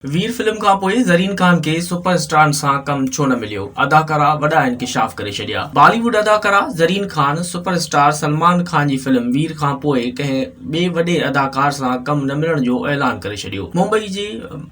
وير فلم کان پوء زرين خان کي سپر اسٽارن سان ڪم ڇو نه مليو؟ اداڪارا وڏا انڪشاف ڪري ڇڏيا. بالي ووڊ اداڪارا زرين خان سپر اسٽار سلمان خان جي فلم وير کان پوء ڪنهن ٻئي وڏي اداڪار سان ڪم نه ملڻ جو اعلان ڪري ڇڏيو. ممبئي جي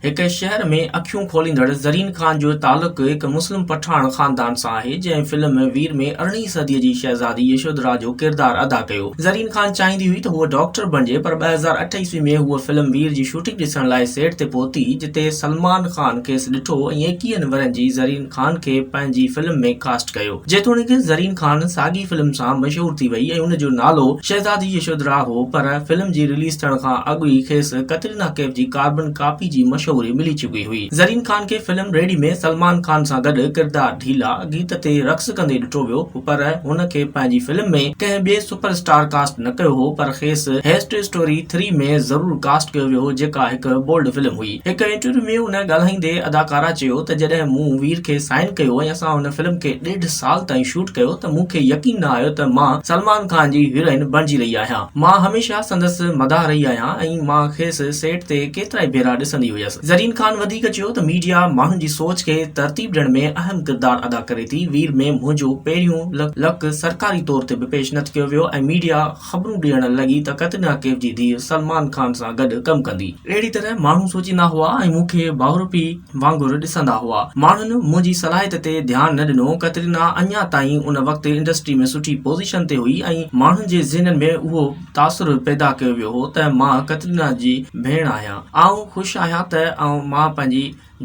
هڪ شهر ۾ اکيون کوليندڙ زرين خان جو تعلق هڪ مسلم پٺاڻ خاندان سان آهي جنهن فلم وير ۾ ارڙهين صدي جي شهزادي يشوڌرا جو ڪردار ادا ڪيو. زرين خان چاهيندي هئي ته هوء ڊاڪٽر بڻجي پر 2008 عيسوي ۾ هوء فلم وير جي شوٽنگ ڏسڻ لاء سيٽ تي پهتي جتي سلمان خان کيس ڏٺو ۽ ايڪيهن ورهين جي زرين خان کي پنهنجي فلم ۾ ڪاسٽ ڪيو. جيتوڻيڪ زرين خان ساڳي فلم سان مشهور ٿي وئي ۽ ان جو نالو شهزادي يشوڌرا هو پر فلم جي رليز ٿيڻ کان اڳ ئي کيس ڪترينا ڪيف جي ڪاربن ڪاپي جي مشهوري ملي چڪي هئي. زرين خان کي فلم ريڊي ۾ سلمان خان سان گڏ ڪردار ڍيلا گيت تي رقص ڪندي ڏٺو ويو. پر هن کي پنهنجي فلم ۾ ڪنهن ٻئي سپر اسٽار ڪاسٽ نه ڪيو هو پر کيس هيسٽ اسٽوري ٿري ۾ ضرور ڪاسٽ ڪيو ويو هو جيڪا هڪ بولڊ فلم هئي. هڪ انٽرويو ۾ ان ڳالهائيندي اداڪارا چيو ته جڏهن مون وير کي سائن ڪيو ۽ اسان ان فلم کي ڏيڍ سال تائين شوٽ ڪيو ته مون کي يقين نه آيو ته مان سلمان خان جي هيروئن بڻجي رهي آهيان. مان هميشه سندس مداح رهي آهيان ۽ مان کيس سيٽ تي ڪيترائي ڀيرا ڏسندي هيس. زرين خان وڌيڪ چيو ته ميڊيا ماڻهن جي سوچ کي ترتيب ڏيڻ ۾ اهم ڪردار ادا ڪري ٿي، وير ۾ منهنجو پهريون لڪ سرڪاري طور تي به پيش نه ڪيو ويو ۽ ميڊيا خبرون ڏيڻ لڳي ته ڪترينا ڪيف جي ڌيء سلمان خان سان گڏ ڪم ڪندي. اهڙي طرح ماڻهو سوچيندا هئا ۽ مون کي باهروپي وانگر ڏسندا هئا. ماڻهن منهنجي صلاحيت تي ڌيان نه ڏنو، ڪترينا اڃا تائين ان وقت انڊسٽري ۾ سٺي پوزيشن تي هئي ۽ ماڻهن جي ذهنن ۾ اهو تاثر پيدا ڪيو ويو هو ته مان ڪترينا جي ڀيڻ آهيان. آئون خوش آهيان ته مان پنهنجي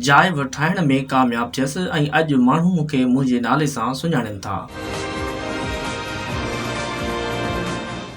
جاء ٺاهڻ ۾ ڪامياب ٿيس ۽ اڄ ماڻهو مون کي منهنجي نالي سان سڃاڻين ٿا.